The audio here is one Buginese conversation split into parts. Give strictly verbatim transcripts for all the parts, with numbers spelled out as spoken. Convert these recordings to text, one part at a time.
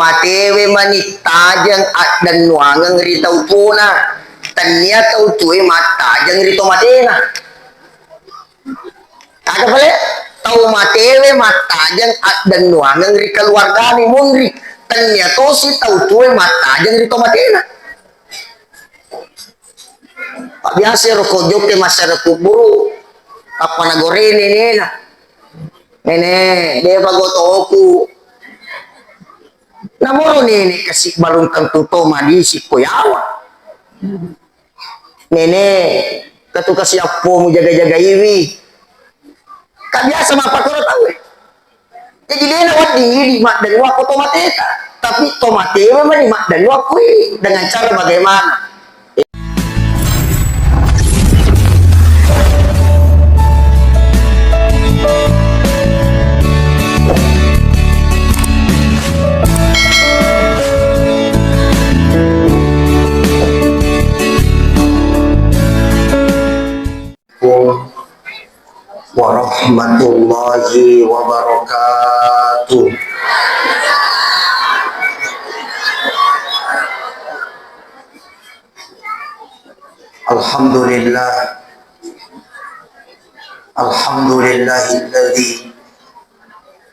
Matewe mani tajeng addennuangeng ri tau tuona, tennia tau tuoe mattajeng ri to matena. Aga pale? Tau matewe mattajeng addennuangeng ri keluargana munri, tennia tosi tau tuoe mattajeng ri to matena. Pabbiasa ro ko jokke massare kuburu, tappa nagorene nenena. Nene, depa gotoku. Namoro nene kasi balung tentu to madisi ko yawa. Nene, katu kasi appomu jaga-jagaiwi. Ka biasa mappakoro tauwe. Jadi dena wedding idi maddenua ko tomateta, tapi tomatewe mani maddenua kui dengan cara bagaimana? Warahmatullahi wabarakatuh. Alhamdulillah. Alhamdulillahilladzi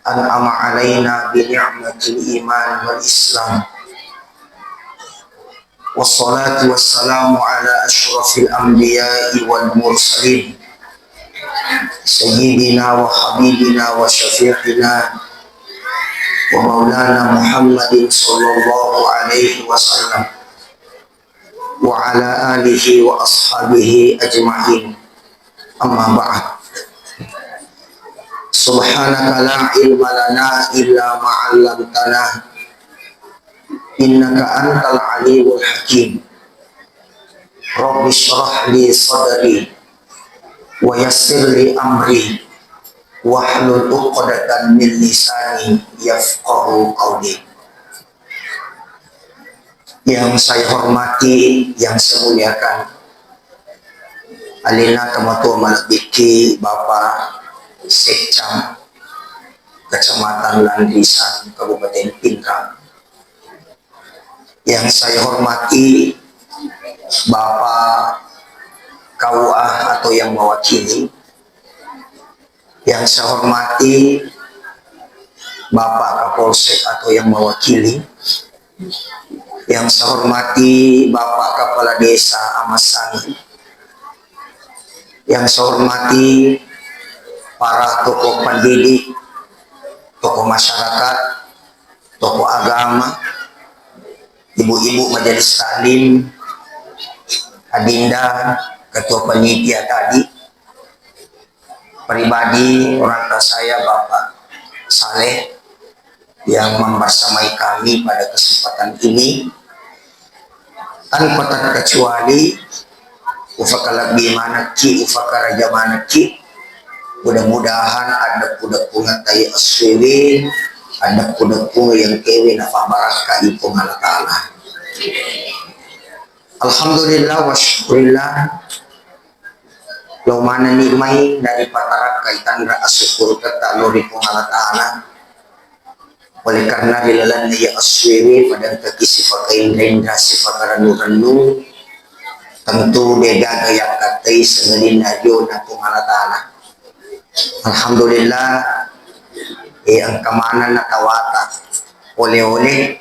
an'ama alaina bi ni'matil iman wal islam. Wassalatu wassalamu ala asyrafil anbiya'i wal mursalin, sayyidina wa habibina wa syafi'ina wa maulana Muhammadin sallallahu alaihi wasallam, wa ala alihi wa ashabihi ajma'in. Amma ba'd. Subhanaka la ilma lana illa ma 'allamtana, innaka antal alimul hakim. Rabbi shrah li sadri wa yassir li amri wahlul 'uqdatam min lisani yafqahu qawli. Yang saya hormati, yang saya muliakan, alena tomatoa malebbikki Bapak Sekcam Kecamatan Landrisang, Kabupaten Pinrang. Yang saya hormati Bapak K U A atau yang mewakili, yang saya hormati Bapak Kapolsek atau yang mewakili, yang saya hormati Bapak Kepala Desa Amasani, yang saya hormati para tokoh pendidik, tokoh masyarakat, tokoh agama, ibu-ibu majelis taklim, adinda, ketua panitia tadi, pribadi orang tua saya Bapak Saleh yang membersamai kami pada kesempatan ini, tanpa terkecuali ufakalebbi manekki, ufakaraja manekki. Mudah-mudahan addeppu-deppungeng tai assuwe, addeppu-deppungeng yang kewe nafabarakkai Puang Allah Ta'ala. Alhamdulillah wa syukurillah. Lo manenni mai dari patarakkai tanra asyukur ketta lo ri Puang Allah Ta'ala. Oleh karena ri lalenna iya assuwewe pada engkaki sipakainra-inra, sipakarennu-rennu, tentu degaga yakkattai sengelinna riona Puang Allah Ta'ala. Alhamdulillah, eh, engka manenna tawata ole-ole.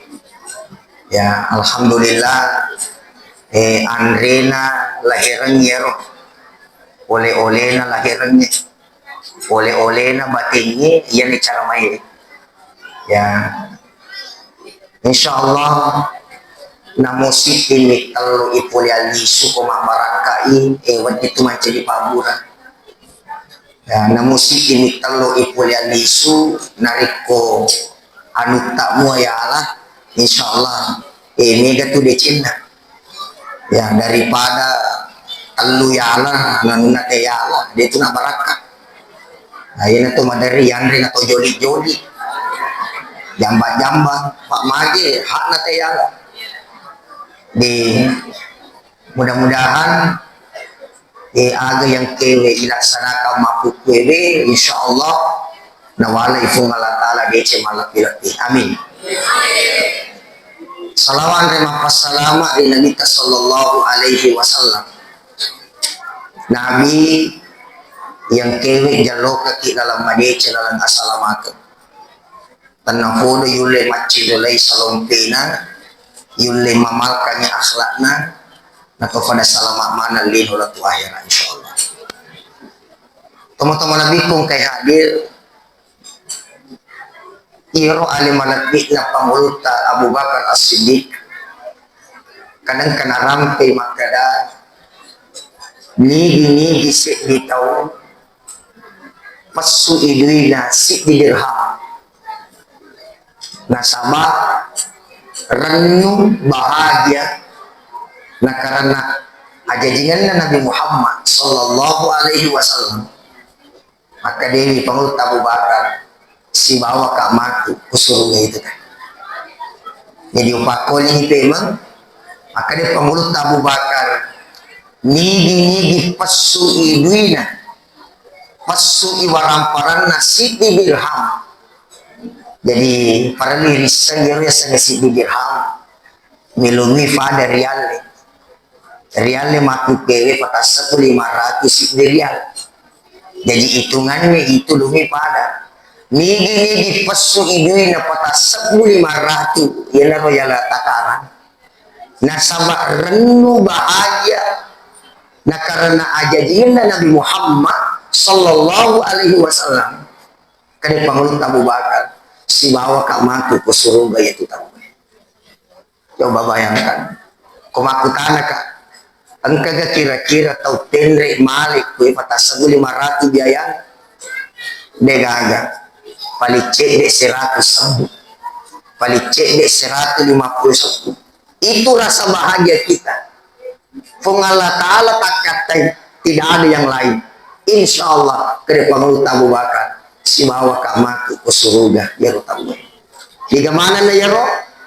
Ya, alhamdulillah, eh, anrena laherengnge ro. Ole-olena laherengnge. Ole-olena batengnge, iyani cara maire. Ya. Insyaallah, namo siddimi tello ipole alisu ko mabbarakkai, eh, wedding tu mancaji pabbura. Ya, namo siddimi tello ipole alisu, narekko anutta mua yala, insyaallah, eh, mega tu decenna. Ya, daripada tellu yala, nanunna te yala, de tu nabarakka. Nah, iyana tu maderri yanre na to joli-joli. Jamba-jamba, Pak mage, hakna te yala. Di, mudah-mudahan, eh, aga yang kewe ilaksanakan makkukkuewe, insyaallah, nawalai Puang Allah Ta'ala deceng malebbi-lebbi. Amin. Salawat ri mappassalama ri Nabitta sallallahu alaihi wasallam. Nabi yang kewe jallokaki laleng madeceng, laleng asalamakeng. Tennapodo yulle maccinrolai salompena, yulle mamalkangi akhlakna, natopada salama maneng lino lettu ahera, insyaallah. Tomatoa malebbiku engkae hadir, iyaro ale malebbi'na Pangulutta Abu Bakar As-Siddiq, kadang kena rampe makkeda, nigi-nigi seddi tau, pessu i duina siddi dirham. Nasaba rennu bahagia na karena ajajingenna Nabi Muhammad sallallahu alaihi wasallam. Makkedawi Pangulutta Abu Bakar, sibawaka matu ku suruga itu kan. Jadi upakkolingi pemeng, makkeda Pangulutta Abu Bakar, nigi-nigi pessu i duina, pessu i waramparanna siddi dirham. Jadi parellu risseng iyaro yasengnge siddi dirham. Meloni pada rialle. Rialle makkukkuewe patassebbu lima ratu siddi rial. Jadi itungannya itu lumi pada. Nigi-nigi pessu i duina patassebbu lima ratu, iyanaro yala takarang. Nasaba rennu bahagia na karena ajajinna Nabi Muhammad sallallahu alaihi wasallam. Kade Pangulutta Abu Bakar, sibawaka matu ko suruga yatu tau. Coba bayangkan, ko makkutanaka, engkaga kira-kira tau tenre male kue patassebbu lima ratu biaya? Degaga, paling cedde seratus sebbu, paling cedde seratus lima puluh sebbu. Itu rasa bahagia kita. Puang Allah Ta'ala takkattai, tidak ada yang lain. Insya Allah, kade Pangulutta Abu Bakar, sibawaka matu ko suruga, iyaro tau. Diga manenna iyaro?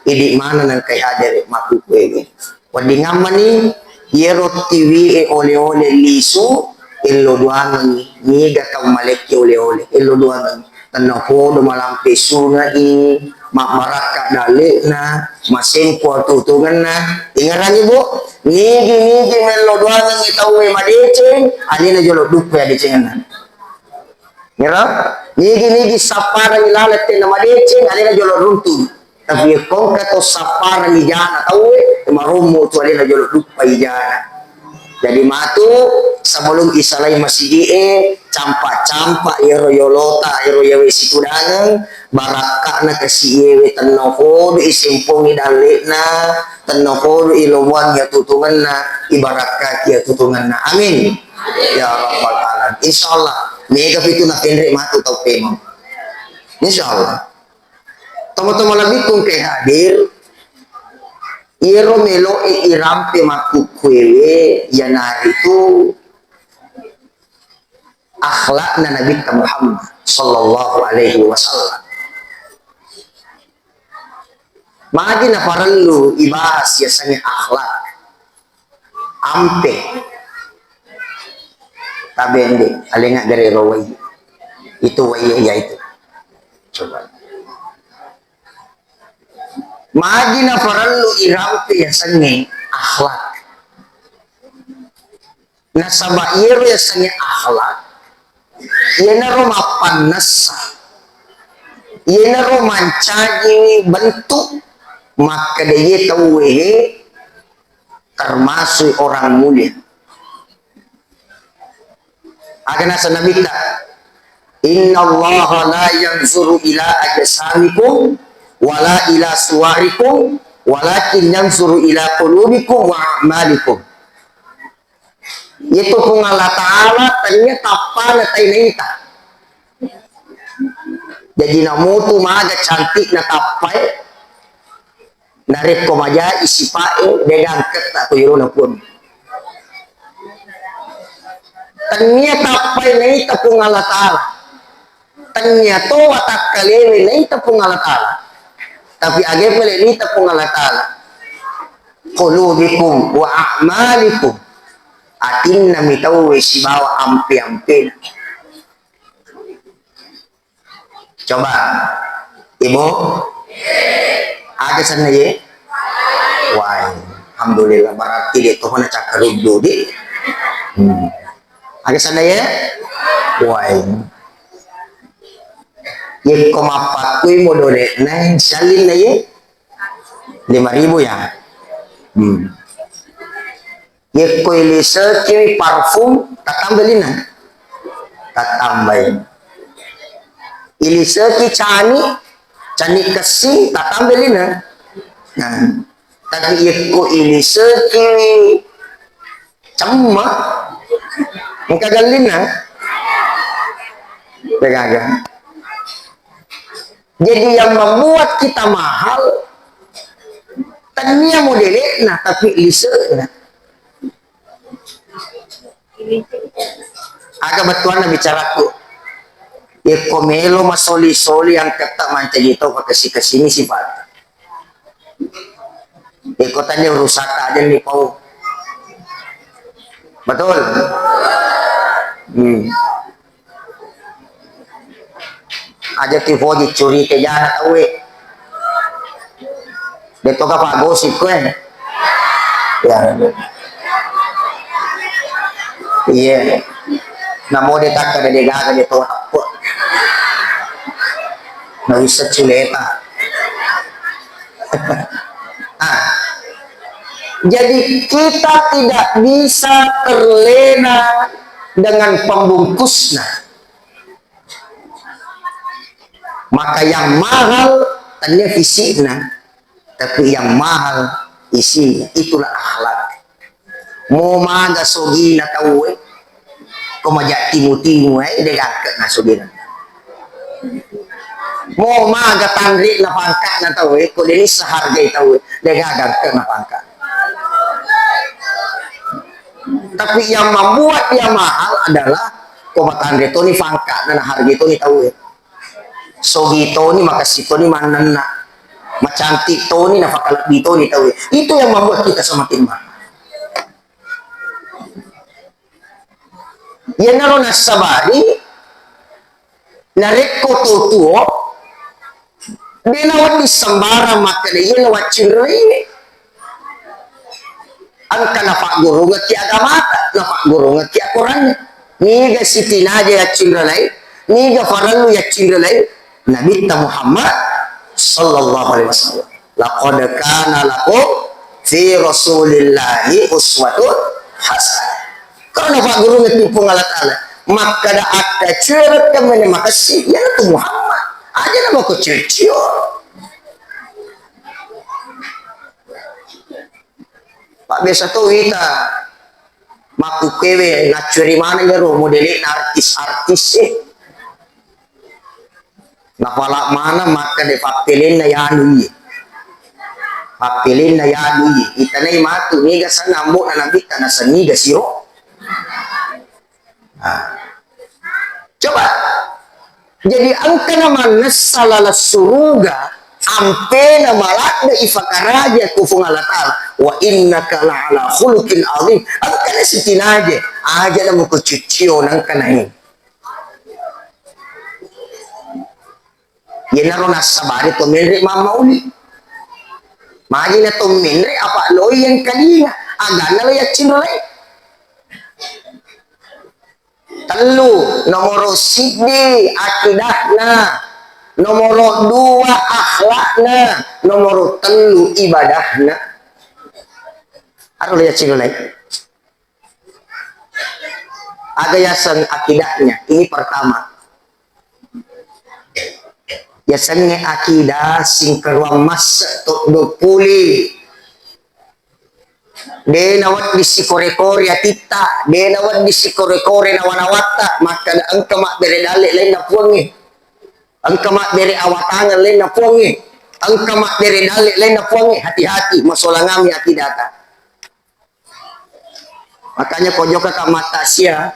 Idi manenna engkai hadere makkukkuewe. Weddingammani iyaro tiwi e ole-ole lisu, ello duangengngi, niga tau malekki ole-ole, ello duangengngi. Tennapodo malampe sungai, ma-, marakka dalle'na, masempo atutungenna. Ingerangi, Bu, nigi-nigi mello duangengngi tauwe madeceng, alena jolo duppa adecengenna. Ngira? Nigi-nigi sapparangi laleng tenna madeceng, alena jolo runtu. Tapi engka to sapparangi jana tauwe, marommo tu alena jolo duppa ijana. Jadi matu, sebelum isalai masigi'e, campa-campa iyaro yolota, iyaro yawe situdangeng, barakka'na kasi iyewe tennapodo isempongi dalle'na, tennapodo ilomoangi atutungenna, ibarakkaki atutungenna. Amin. Ya Rabbal Alamin. Insya Allah, mega pitu napenre matu tau pemeng. Insya Allah. Tomatoa malebbiku engkae hadir, iyaro meloe irampe makkukkuewe, iyanaritu akhlakna Nabitta Muhammad sallallahu alaihi wasallam. Magi naparellu ibahas yasengnge akhlak? Ampe. Tabende, alenga gare ro wai. Itu wai ya itu. Coba. Magi naparellu irampe yasengnge akhlak? Nasaba iyaro yasengnge akhlak, iyanaro mappannessa, iyanaro mancajiwi bentuk makkeda iye tauwe he termasuk orang mulia. Aga naseng Nabitta, "Innallaha la yanzuru ila ajsamikum wala ila suwarikum, walakin yanzuru ila qulubikum wa a'malikum." Iyatu Puang Allah Ta'ala tennia tappana tai naita. Jaji namutu maga cantikna tappae, narekko majai sipae, dega angketta ko irona Puang. Tennia tappae naita Puang Allah Ta'ala. Tennia to watakkalewe naita Puang Allah Ta'ala. Tapi age pale naita Puang Allah Ta'ala? Qulubikum wa a'malikum. Atinna mitauwe sibawa ampe-ampena. Coba, Ibu, aga senna ye? Alhamdulillah, berarti de' to na cakkaruddu di. Hmm. Aga sana ye? Wai. Yekko mappakkui modone' na siallinna ye? Lima ribu ya? Hmm. Yekko ilisekiwi parfum, tatambai lina? Tatambai. Iliseki cani, cani kessing, tatambai lina? Nah, tapi yekko ilisekiwi cemma, engka gallina? Degaga. Jadi yang membuat kita mahal, tania modele'na, tapi lise'na. Aga bettuanna bicaraku. Yekko melo masoli-soli angketta mancaji tau pakasi-kasini sifat. Yekko tania urusatta aja ni pau. Betul? Hmm. Aja tifoji curiga jana tauwe. De' to ka paggosip koe. Ya. Iya. Namo de' takka de' gaga de' to takko. Na wissa culeta. Ah. Jadi kita tidak bisa terlena dengan pembungkusnya. Maka yang mahal tania fisikna, tapi yang mahal isinya, itulah akhlak. Mo maga sogina tauwe, ko maja timu-timu, eh, de' gaga na sogina. Mo maga tanre'na pangka'na tauwe, ko de' nissa hargai tauwe, de' gaga na pangka'. Tapi yang membuat dia mahal adalah ko matanre toni pangka'na, na hargai toni tauwe. Sogi toni, makessing toni mannenna. Macantik toni, nafakalebbi toni tauwe. Itu yang membuat kita semakin mahal. Iyanaro nassabari, narekko to tuo, de' nawedding sembarang makkeda iya nawaccinroi. Engka napaggurungekki agamata, napaggurungekki akoranna. Niga sitinaja yaccinrelai, niga farellu yaccinrelai Nabitta Muhammad sallallahu alaihi wasallam. Laqad kana lakum fi Rasulillahi uswatun hasanah. Kalau napaggurungekki Puang Allah Ta'ala, makkada akkacuerekka mene makessing, iyanatu Muhammad. Aja na mako cio-cio. Pak biasa to wita makkukkewe naccuri maneng ero modele'na artis-artis e. Napala maneng makkeda pappelenna yanu iye. Pappelenna yanu iye. Itanai matu niga sanna ambo'na Nabitta nasenniga siro. Nah. Coba. Jadi engka na mannessa laleng suruga, ampena maladde ifakaraja ku Puang Allah Ta'ala. Wa innaka la'ala khuluqin azim. Engka na sitinaje, aja na muko cuccio nengka na ini. Yenaro nassabari to menre mammauli. Magi na to menre apa loi yang kalinga, aganna lo yaccinrolai. Tellu, nomoro siddi akidahna, nomoro dua akhlakna, nomoro tellu ibadahna. Aro lihat sini lain. Aga yaseng akidahnya. Ini pertama. Yasengnge akidah singkaruang masse to dua puluh. De nawedding sikore-kore atitta, de nawedding sikore-kore nawa-nawatta, makkeda engka mabbere dalle lainna Puangnge, engka mabbere awatangeng lainna Puangnge, engka mabbere dalle lainna Puangnge, hati-hati, masolangami akidata. Makanya ko jokka ka mattasia,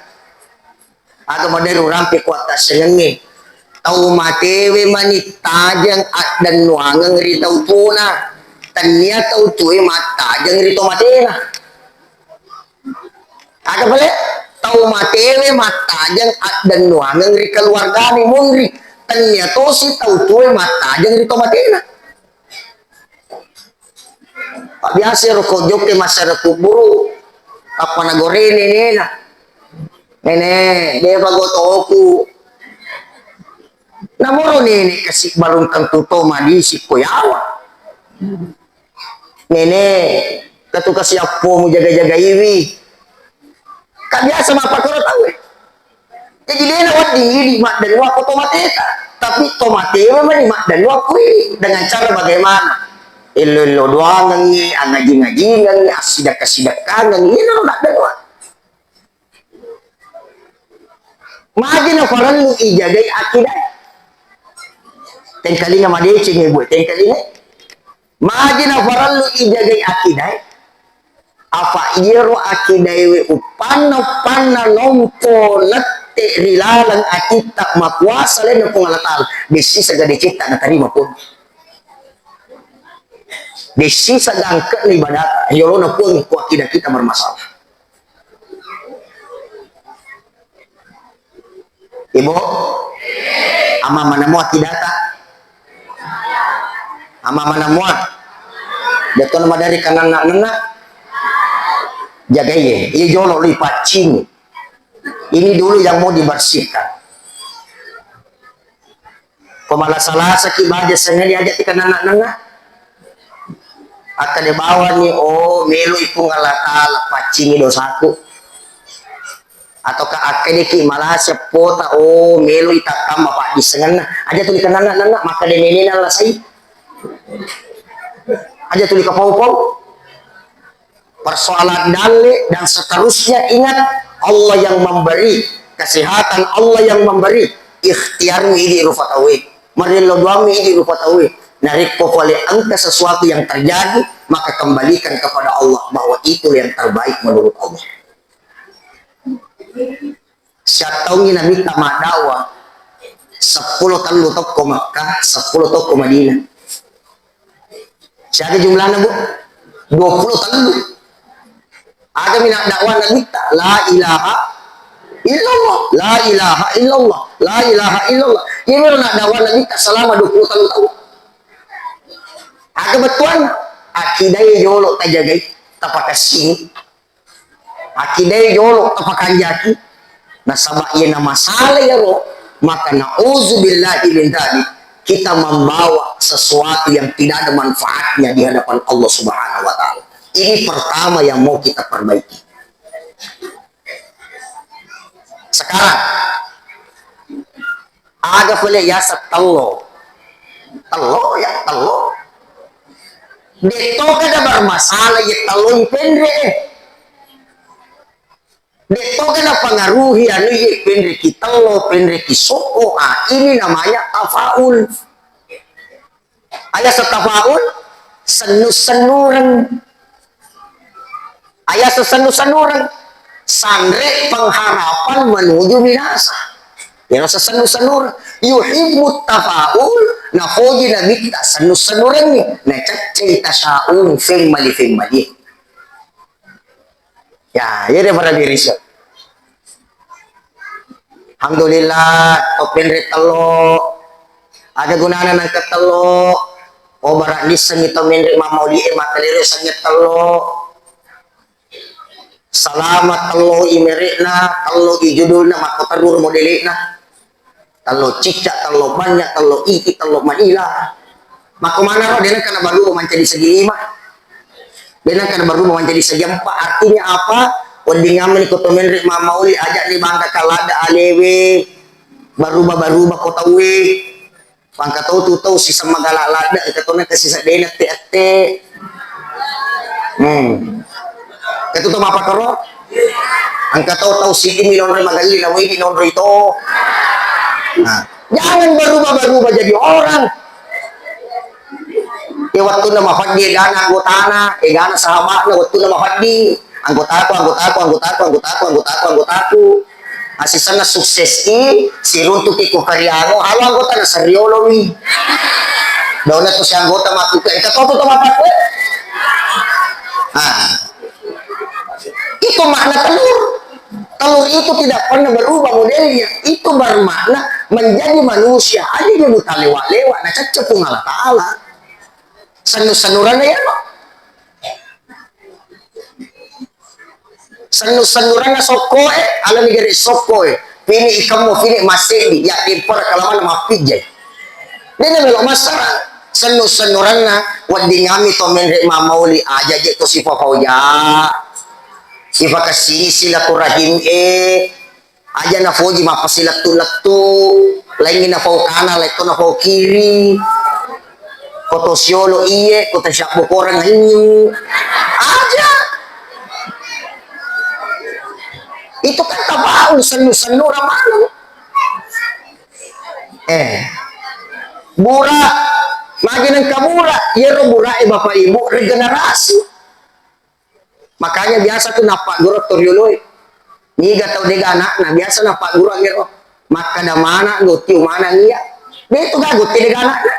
aga madai rurampe ko attasengengnge. Tau matewe mani tajeng addennuangeng ri tau tuona. Tennia tau tuoe mattajeng ri to matena. Aga pale? Tau matewe mattajeng addennuangeng ri keluargane monri. Tennia tosi tau tuoe mattajeng ri to matena. Pak Biasa ro ko jokke masyarakat kuburu, apa nagore nenena. Nene, depa gotoku. Namoro nene kasi balung tentu to madisi ko yawa. Nene, katu kasi appomu jaga-jagaiwi. Ka biasa mappakoro tau e. Jadi dena wedding idi maddanua ko tomateta, tapi tomatewe mani maddanua ko idi dengan cara bagaimana? Ello-ello doangengngi, angajing-ajingengngi, assidekka-sidekkangengngi, iyana maddanua. Magi naparellu ijagai akidah. Tengkalinga madeceng ibu, tengkalinga. Magi naparellu ijagai akidah. Apa iyaro akidaewe uppanna, uppanna nompo lette ri laleng atitta makuasa lainna Puang Allah Ta'ala. Dessisa gadecetta natarima pun. Dessisa gangkekna ibadah. Yolona Puang ko akidah kita bermasalah. Ibu, amma manamua kidata? Amma manamua? Detto nama dari kananna-nanna? Jagai ye. Iya jolo li paccing. Ini dulu yang mau dibersihkan. Ko malasa-lasaki baja sengngani aja tika nanna-nanna. Akkeda bawani, oh, melo ipung Allah Ta'ala paccingi dosaku. Ataukah akkedeki malasa pota, oh, melo itattamba paddissengenna. Aja tuli kananna-nanna, makkeda nenena lasai. Aja tuli kapau-pau. Persoalan dalle dan seterusnya, ingat, Allah yang memberi kesehatan, Allah yang memberi ikhtiarmu idi rupa tauwe, marillo doammu idi rupa tauwe. Narekko pole engka sesuatu yang terjadi, maka kembalikan kepada Allah bahwa itu yang terbaik menurut Allah. Siattaungngi Nabitta maddakwah, seppulo tellu tokko Makkah, seppulo tokko Madinah. Siaga jumlahna, Bu? Dua puluh tellu. Agami naddakwah Nabitta, la ilaha illallah, la ilaha illallah, la ilaha illallah. Iyaro naddakwah Nabitta selama dua puluh tellu tahun. Aga bettuanna? Akidae jolo tajagai, tapakassingi. Akidae jolo tapakanjaki. Nasaba iyana masalah iyaro, maka na'udzubillahi min dzalik, kita membawa sesuatu yang tidak ada manfaatnya di hadapan Allah Subhanahu wa Ta'ala. Ini pertama yang mau kita perbaiki. Sekarang, aga pole yaseng tello? Tello ya, tello. Detto kada bermasalah ya tello penre. Detto kada pengaruhi anu ye penreki tello, penreki soko. Ah, ini namanya tafaul. Ayaseng tafaul, sennu-sennureng. Ayaseng sennu-sennureng, sanre pengharapan menuju binasa. Iyaro sennu-sennureng. Yuhibbut tafaul, napoji Nabitta sennu-sennurengngi. Nacaccai tasyaun, femmali-femmali. Ya, iyaro para diri. Alhamdulillah, to penre tello. Aga gunana nangka tello? Oh, bara dissengi to menre mammauli e makkalero sengi tello. Salama tello i merekna, tello i judulna, makko terru modele'na. Tello cicca, tello bannya, tello iti, tello manila. Makko manaro, de nengka nabaruba mancaji segi lima. De nengka nabaruba mancaji segi empat. Artinya apa? Wedding ameni ko to menre mammauli, aja ni bangga kalada alewe. Baruba-baruba ko tauwe. Pangka tau tu tau siseng magala ladde, engka to nengka siseddena ette-ette. Hmm. Engka tu tau mappakaro? Engka tau, tau siddi mi nonroi magalli, na wedi nonroi to. Nah, jangan berubah-berubah jadi orang. E, wettunna mafeddi egana anggotana, egana sahabatna, wettunna mafeddi. Anggotaku, anggotaku, anggotaku, anggotaku, anggotaku, anggotaku. Asisenna sukses i, siruntuki ku kariango, halo anggota na seriolomi. Dona tu si anggota matuka, engka to tu to mapakku. Ah. Itu makna telur. Telur itu tidak pernah berubah modelnya. Itu bermakna menjadi manusia aja dia buta lewat-lewat, na cacca Puang Allah Ta'ala. Sennu-sennuranna ya, Pak. Sennu-sennuranna sokkoe, alani gere sokkoe. Pini ikemmu, pini masseddi, ya dempara kalamanna mappijjai. Dena melo massara, sennu-sennuranna, wedding ami to menre mamauli, aja je to sipapauja. Sipakessini silaturahim e, aja nafoji mappasilettu-lettu, laingi nafau kana, letto nafau kiri. Koto siolo iye, kota syabbo korang inyu. Aja. Itu kan tapaul sennu-sennurang maneng. Eh. Bura, magi nengka bura, yero bura e bapak ibu regenerasi. Makanya biasa tu nappagguru to rioloe. Niga tau dega anakna, biasa nappagguru ero. Makkada mana, gotti mana iya. De tu ga gotti dega anakna.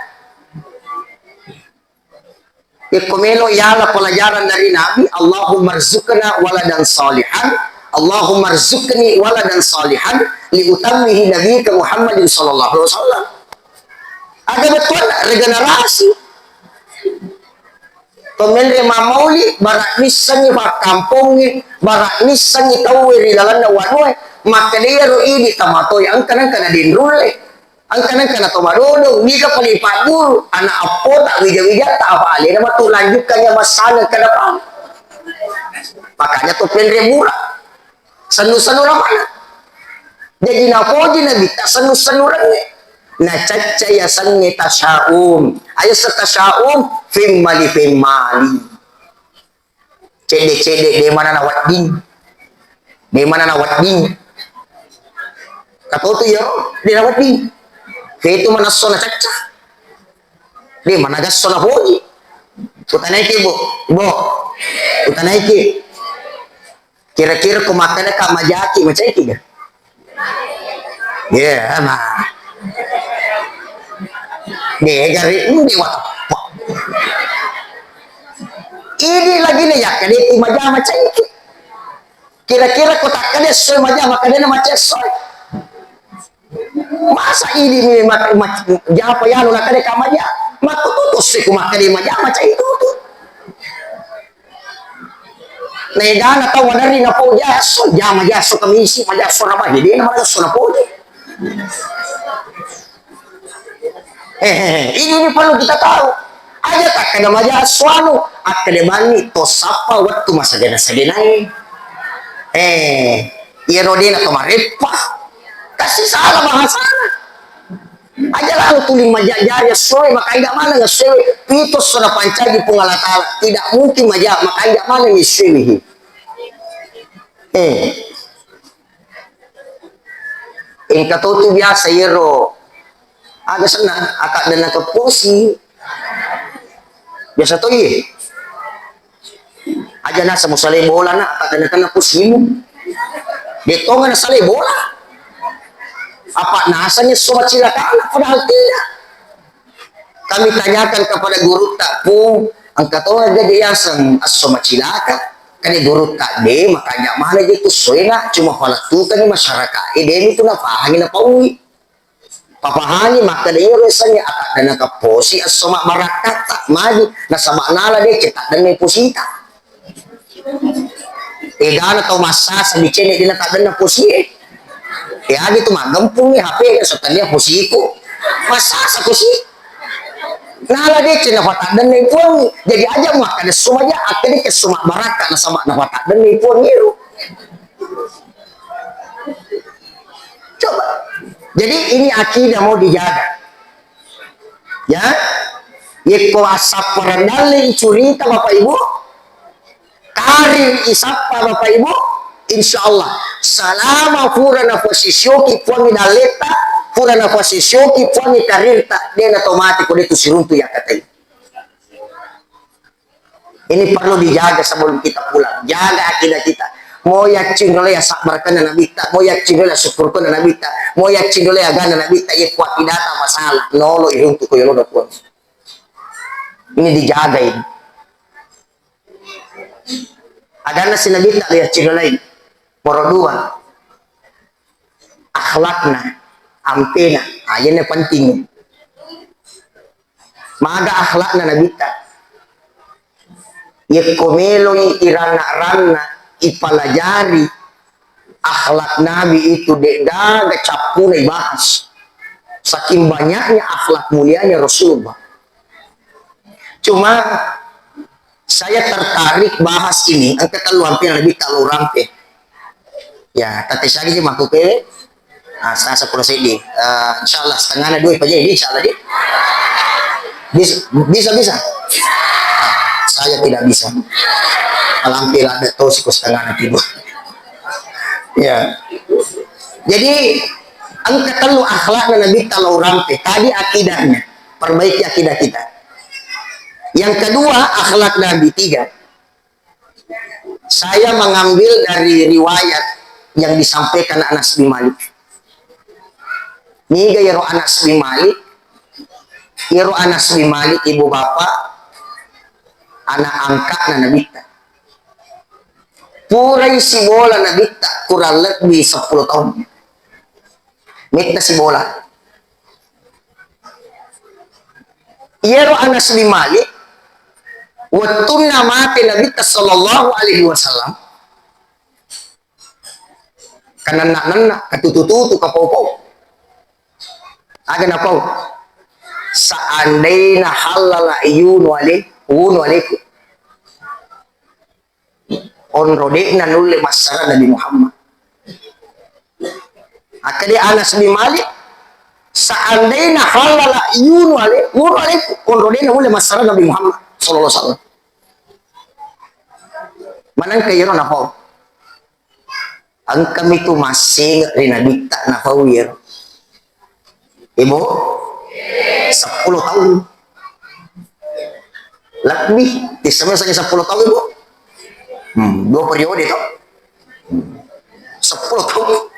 Yekko melo yala pelajaran dari Nabi, Allahumma rzuqna waladan salihan, Allahumma rzuqni waladan salihan, li utammihi nabiyika Muhammadin sallallahu alaihi wasallam. Aga bettuanna regenerasi. To menre mammauli, bara missengngi pakkampongnge, bara missengngi tauwe ri lalenna wanue, makkeda iyaro idi tamatoi engka nengka nadinrulle. Engka nengka nato madodong, niga pale pagguru, anak appota, wija-wijatta, apa alena matu lanjutkan yang massana ke depan. Makanya to penre mura. Sennu-sennu ramana. Jadi napoji Nabitta sennu-sennu renne. Nacacca yasengnge tasyaum. Ayo se tasyaum, femmali-femmali. Cedde-cedde, de mana nawedding. De mana nawedding. Katotu yo, de nawedding. Fetu manesso nacacca. De mana gasso napoji. Utanaiki, Bu. Bu. Utanaiki. Kira-kira ko makkeda ka majaki, macaiki ga? Iya, nah. Dega ri, mm, dewa teppa. Ini lagi nih ya, kade ku maja macaiki. Kira-kira ko takkade soe maja, makkadena maca soe. Masa idi mi mak-, mak-, japa yanu nakkade ka maja? Makkututu si ku makkade maja, macaiki tutu. Naegana tau maderri napau jasso, jama jasso kamisi, majasso nabahi, dena marasso napoji. Eh, eh, eh, ini, ini perlu kita tahu. Aja takkada majasso anu, akkada banni to sappa wettu masagena-sagenae. Eh, iyaro dena to mareppa. Kasi salah bahasana. Aja lalu tuli majajari essoe, makaida maneng essoe, pitu esso napancaji Puang Allah Taala. Tidak mungkin maja, makaida maneng essoe. Eh. Engka to tu biasa iyaro. Aga senna, akak dan nakepposi. Biasa to iye. Aja nasa musalai bola na, apa kena-kena pusimu. Dia tonga nasalai bola. Apa nasanya semua cilaka, padahal tidak. Kami tanyakan kepada gurutta, Pung, engka tonga gaje yaseng esso macilaka? Kani gurutta, de, makanya mana je tu soena, cuma palettukani masyarakat, eh, de, itu napahangi, napaui. Papahangi makkeda iyaro yasengnge ataddanna kepposi esso mabbarakkatta, magi nasaba nala deceng taddanna posita. Egana tau massasa dicene dena taddanna posie. E, agi tu maggempungngi H P so tania posiku. Massasa posi. Nala deceng napataddanna puangngi. Jadi aja makkeda esso maja, akkeda esso mabbarakka nasaba napataddanna puangngi ro. Coba. Jadi ini akidah mau dijaga. Ya. Yekko assapparan dalle icurita Bapak Ibu, karir isappa Bapak Ibu, insya Allah selama pura nafasisioki puangngi dalletta, pura nafasisioki puangngi karirta, dena to mati ko de tu siruntu yakkatai. Ini perlu dijaga sebelum kita pulang. Jaga akidah kita. Mo yaccing dole ya sabbarkanna Nabitta, mo yaccing dole ya syukurkanna Nabitta, mo yaccing dole ya agana Nabitta, ye kuat tidak masalah, nolo iruntu ko yolo puang. Ini dijaga ini. Aganna si Nabitta ya yaccing dole. Moro dua. Akhlakna, ampena, ah, iyana penting. Maga akhlakna Nabitta. Yekko meloi iranna-ranna, ipalajari akhlak Nabi itu, de' gaga cappuna ibahas. Saking banyaknya akhlak mulianya Rasulullah. Cuma saya tertarik bahas ini, engka tellu ampe Nabi talo rampe. Ya, tette siaga ji makkukewe. Ah, sa-, seppulo seddi. Eh, insyaallah setengahna dua paja, insyaallah di. Bis-, bisa, bisa. Saya tidak bisa. Malampe ladde to siko setengahna tiba. Ya. Jadi, engka tellu akhlakna Nabi talo rampe. Tadi akidahnya. Perbaiki akidah kita. Yang kedua, akhlak Nabi. Tiga. Saya mengambil dari riwayat yang disampaikan Anas bin Malik. Niga iyaro Anas bin Malik? Iyaro Anas bin Malik, ibu bapak, anak angkatna Nabitta. Purai sibola Nabitta kurang lebih seppulo tahun. Metta sibola. Iyaro Anas bin Malik, wettunna mate Nabitta sallallahu alaihi wasallam, kananna-nanna, katutu-tutu, kapau-pau. Aga napau? Seandaina halala yunu ale-, wunu aleku. Onro de'na nulle massara Nabi Muhammad. Akkeda Anas bin Malik, seandaina halala yunu ale-, wunu aleku, onro de'na nulle massara Nabi Muhammad sallallahu alaihi wasallam. Manengka iyaro napau. Engkami tu massenge ri Nabitta napau iyaro. Ibu? Seppulo tahun. Lebih. Tisseng seppulo tahun, Ibu? Hmm, dua periode to? Hmm. Seppulo tahun.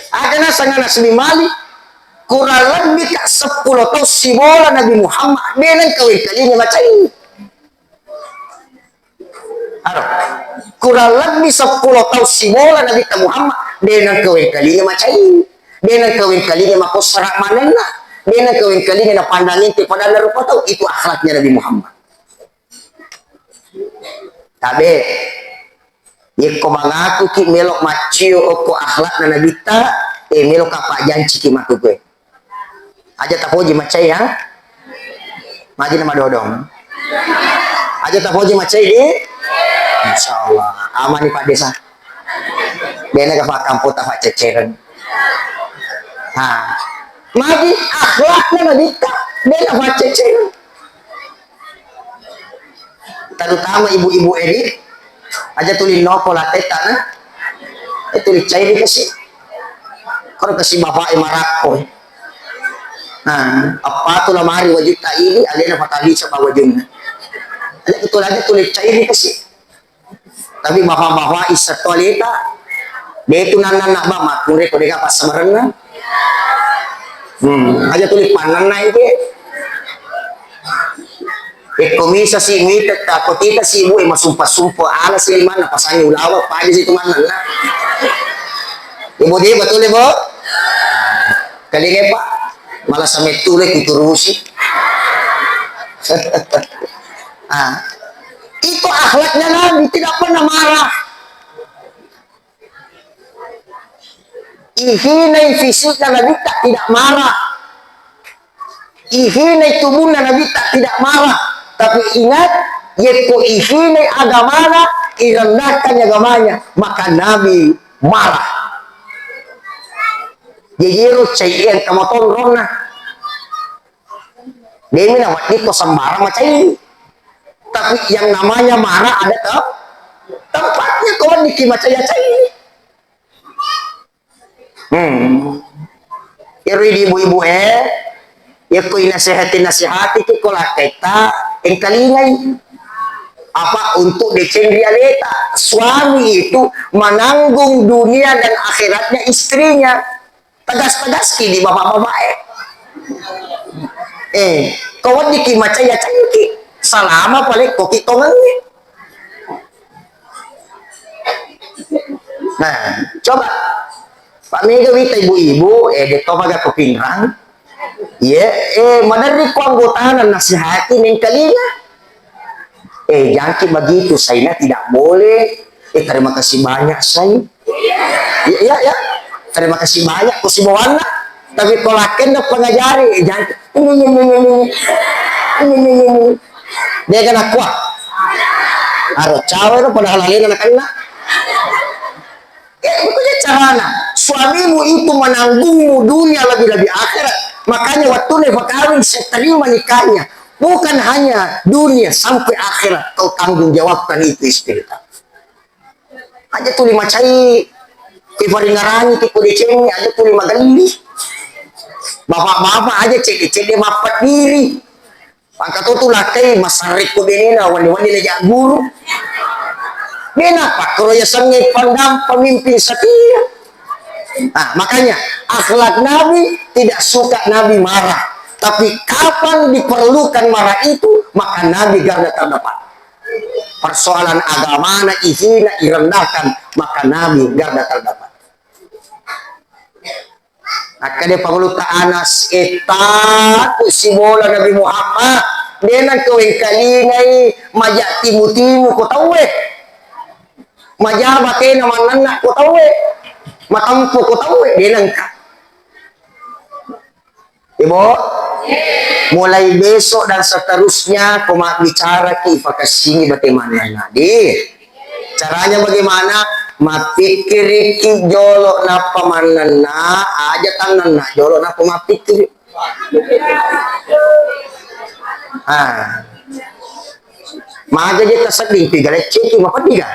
Aga naseng Anas bin Malik, kurang lebih ka seppulo tahun sibola Nabi Muhammad, de' nengka wengkalinga macai. Aro, kurang lebih seppulo tahun sibola Nabitta Muhammad, de' nengka wengkalinga macai, de' nengka wengkalinga makossara manenna, de' nengka wengkalinga napandang ente padanna rupa tau. Itu akhlaknya Nabi Muhammad. Tabe, yekko mangakuki melo maccio okko akhlakna Nabitta, eh, melo ka pajjanciki makkukue. Aja tapoji macai ya. Magi na madodong. Aja tapoji macai di. Insyaallah. Amani Pak Desa. Bena ka pakkampota pacceccereng. Ha. Magi akhlakna Nabitta. Bena pacceccereng. Terutama ibu-ibu eri, aja tuli noko latetta na, eh, tuli cairi kasi. Koro kasi bapak e marakko. Nah, apa tu lamari wajutta ini, alena patali coba wajunna. Aja betul aja tuli cairi kasi. Tapi bapak-bapak isa toaleta, de tu nanna ba makkure ko dega passabarenna. Hmm, aja tuli pannanna ike. Ekko misa si mita ta ko tita si ibu e masumpa-sumpa ala si limanna pasangi ulawa paja si tu mannanna. Ibu de betul ibu? Kalinge pa malah sampai tule kuturusi. Ah, itu akhlaknya Nabi, tidak pernah marah. Ihinai fisikna Nabitta tidak marah. Ihinai tubuhna Nabitta tidak marah. Tapi ingat, yekko ihinai agamana, irendahkan agamanya, maka Nabi marah. Jadi ero cai engka matonronna. Demi nawedding ko sembarang macai. Tapi yang namanya marah ada tem-, tempatnya, ko weddikki macai-acai. Hmm. Ero idi ibu-ibu e, yekko inasihati-nasihati ki ko lakkaitta, engkalingai. Apa untuk deceng ri aleta. Suami itu menanggung dunia dan akhiratnya istrinya. Tegas-tegaski di bapak-bapak e. Eh, ko weddikki macai-acaiki. Salama pale ko ki tongengnge. Nah, coba. Pak mega wita ibu-ibu, eh, de topa ga ko pinrang. Ye, eh, maderri ko anggotana nasihati mengkalinga. Eh, jangki begitu, Saina tidak boleh. Eh, terima kasih banyak, Sai. Iya, iya, iya. Terima kasih banyak, ko sibawanna. Tapi ko lakkenna pengajari, eh, jangki. Ini, ini, ini, ini. Ini, ini, ini. Dia kan aku, ah. Aro cawe, padahal alena nakenna. Eh, itu aja carana. Suamimu itu menanggungmu dunia lebih-lebih akhirat. Makanya waktu dia berkawin, saya terima nikahnya. Bukan hanya dunia, sampai akhirat kau tanggung jawabkan itu istri kita. Aja tuli macai, ki paringarangi, ki kudecengi, aja tuli magelli. Bapak-bapak aja cedde-cedde mappeddiri. Mangka to tu lakkai masarrekko benena, wani-wani naja guru. Bena pakkoro yasengnge pandang pemimpin setia. Nah, makanya akhlak Nabi tidak suka Nabi marah. Tapi kapan diperlukan marah itu, maka Nabi garda terdepan. Persoalan agamana ihina, irendahkan, maka Nabi garda terdepan. Akkeda pangulutta Anas, "Etta ku sibola Nabi Muhammad, de nengka wengkalingai maja timu-timu ko tauwe. Maja batena mannenna ko tauwe. Matempo ko tauwe, de nengka." Ibu, mulai besok dan seterusnya ko mabbicaraki, ipakassingi bate mannenna. Di, caranya bagaimana? Mappikkiriki jolo nappa mannenna, aja tannenna jolo nappa mappikkiri. Ah. Maga je tasedding tiga lecceki, mapeddiga?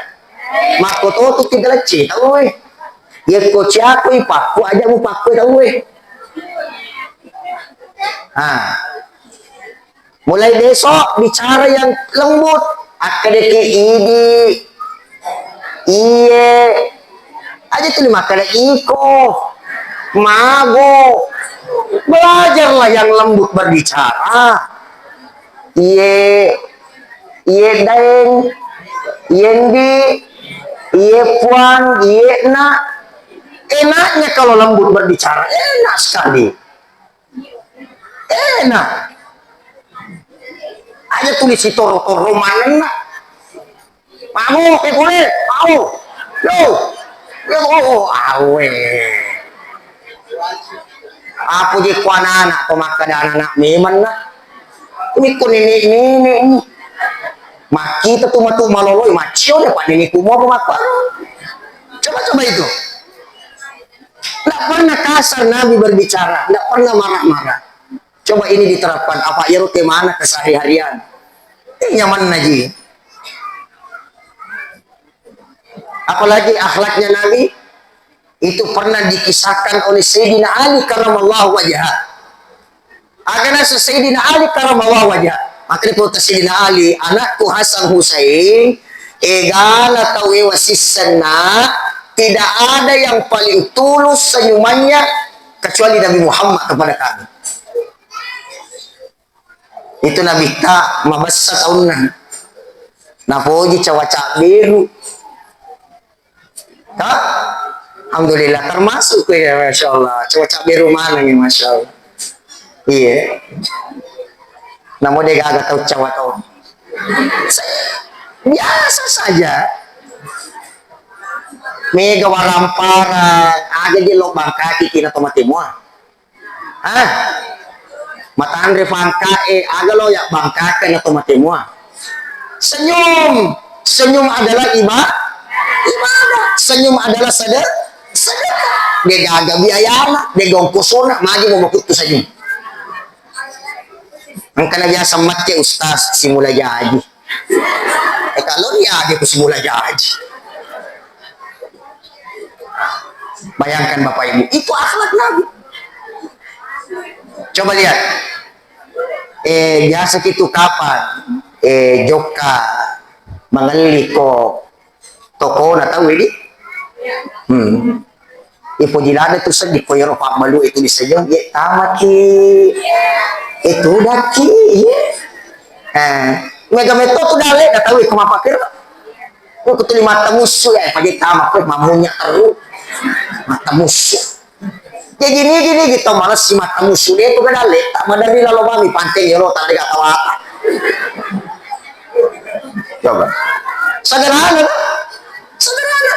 Makkototu tiga lecce tauwe. Yekko ciakoi pakku, aja mupakku tauwe. Ah. Mulai besok bicara yang lembut. Akkedeki idi, iye, aja tuli makkeda iko, mago. Belajarlah yang lembut berbicara. Iye, iye daeng, iye ndi, iye puang, iye nak. Enaknya kalau lembut berbicara, enak sekali. Enak. Aja tuli sitoro-toro manenna. Mau, eh, boleh. Mau. Yo. Yo, oh, oh, awe. Apa je ku anak-anak, ko makkeda anak-anak memang nah. Ini ko nenek-nenek ini. Makkita tu matu maloloi, macio deh, Pak, nenekku mau apa, Pak? Coba-coba itu. Nggak pernah kasar Nabi berbicara, nggak pernah marah-marah. Coba ini diterapkan, apa iyaro ke mana kesehari-harian? Eh, nyaman aja. Apalagi akhlaknya Nabi, itu pernah dikisahkan oleh Sayyidina Ali karramallahu wajhah. Aga naseng Sayyidina Ali karramallahu wajhah. Makanya kata Sayyidina Ali, "Anakku Hasan Husain, egana tau ewa sissenna, tidak ada yang paling tulus senyumannya kecuali Nabi Muhammad kepada kami." Itu Nabitta mabessa taunna. Napoji cawa cabberu. Kak, alhamdulillah, termasuk koe ya, Masya Allah. Coba cak beru mana nih, Masya Allah. Iya. Namo de gaga tau cawa tau. Biasa saja. Mega waramparang, aga je lo bangkaki kina to mate mua. Ah, matanre fangkae, aga lo ya bangkaka na to mate mua. Senyum, senyum adalah iba-, ibadah. Senyum adalah sede-, sedekah. De gaga biayana, de gongkosona, magi mau makuttu senyum. Engkana biasa macce ustaz, simula jaji. Eh, kalau dia dia ku simula jaji. Bayangkan Bapak Ibu, itu akhlak Nabi. Coba lihat. Eh, biasa kitu kapan? Eh, jokka mangelli ko tokona tau ini. Hmm. Ipoji lada tu seddi ko yero pabbalu itu disajeng, ye tamaki. Itu daki, ye. Eh, mega metto tu dale da tau ko mapakir. Ko kutuli mata musu ya, pagi tama ko mamunya teru. Mata musu. Jadi gini gini gitu malas si mata musu dia tu kadale tak madari lalo mami pantai yero tak ada kata. Coba. Sederhana, kan? Sederhana.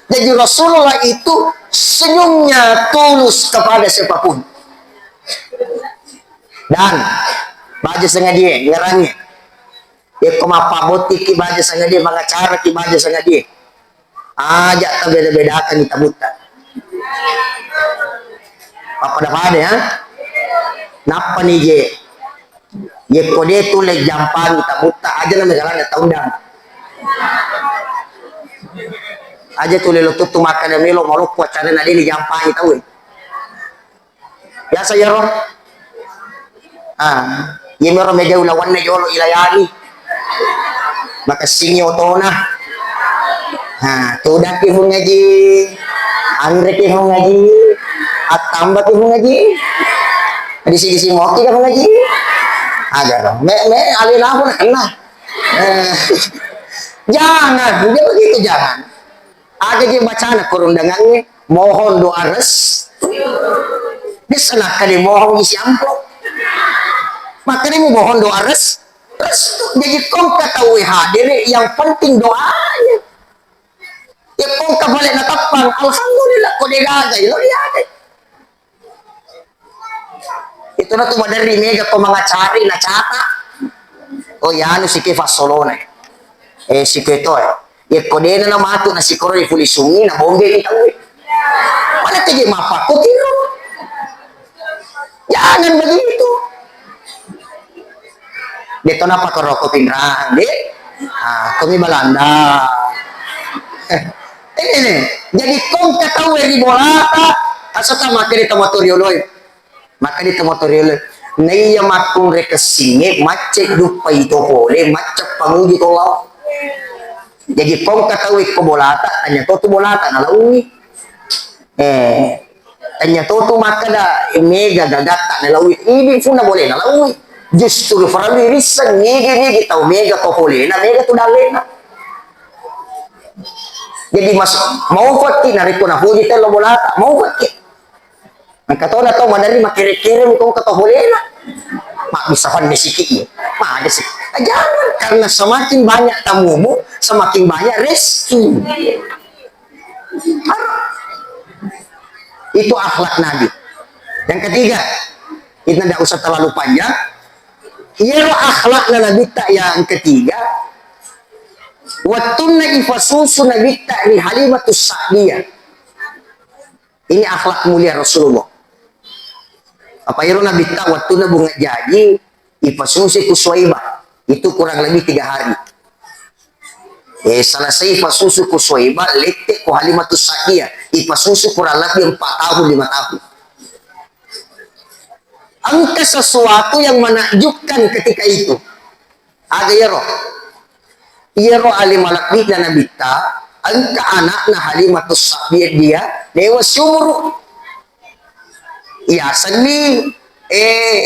Jadi Rasulullah itu senyumnya tulus kepada siapapun. Dan baja sengaja ngerangi. Yekko mappabottiki baja sengaja, mangacaraki baja sengaja. Aja tabeda-bedakan tabutta. Pappada-pada ya. Nappa ni je. Yekko de tu le jampangi tabutta, aja na megalanna taundang. Aja tu le lo tuttu makkada melo maloppo acara na de ni jampangi tau. Biasa iyaro. Ah, iya mero mega ulawanna jolo ilayani. Makessingi otona. Ah, tudakki Fung Haji. Anreki Fung Haji. Attambaki Fung Haji. Disi-disi moki ka Fung Haji. Aja dong. Me, me alena pun kena. Eh, jangan, dia begitu jangan. Aga je bacana ko rundangangnge, mohon doa res-, bisa nakkeda mohon isi amplop. Makkedami mohon doa res-, restu. Jadi kongka tauwe hadere, yang penting doanya. Ya kongka balik natappang, alhamdulillah, ko de gaga, lo lihat. Itu na tu maderri mega ko mangacari na cata. Oh, yanu sike fassolona. Eh, sike to, eh. Yekko dena na matu na sikoro di pulisungi na bombe ni tau. Mana teje mapakko tiro. Jangan begitu. De to napa ko roko pinrang, de? Ah, komi Balanda. Eh, ini nih, jadi kongka tau ri bolata, asata makkeda tomatoa rioloi. Makkeda tomatoa rioloi. Naiya makkunre kessinge, macce duppai to pole, macce panguji to lao. Jadi kongka tau ko bolata, tanya to tu bolata, nalaui. Eh, tanya to tu makkeda mega gagatta nalaui. Idi funa bole nalaui. Justru faralli risseng nigi-nigi tau mega to polena, mega tu dallena. Jadi mas, mau fatti narekko napoji tello bolata, mau fatti. Engka tona tau maderri makkere-kere ko engka to polena. Mak bisa fanne siki. Mak ada sih. Jangan, karena semakin banyak tamumu, semakin banyak rezeki. Itu akhlak Nabi. Yang ketiga, kita tidak usah terlalu panjang. Iyaro akhlakna Nabitta yang ketiga, wettunna ifasusu Nabitta ri Halimatus Sa'diyah. Ini akhlak mulia Rasulullah. Apa iyaro Nabitta wettunna bunga jaji, ipasusu ku Suwaibah. Itu kurang lebih tiga hari. Eh, selesai ipasusu ku Suwaibah, lette ku Halimatus Sa'diyah. Ipasusu kurang lebih empat tahun, lima tahun. Engka sesuatu yang menakjubkan ketika itu. Aga iyaro? Iyaro ale malebbi'na Nabitta, engka anakna Halimatus Sa'diyah, dewa siumuru. Yasenni, eh,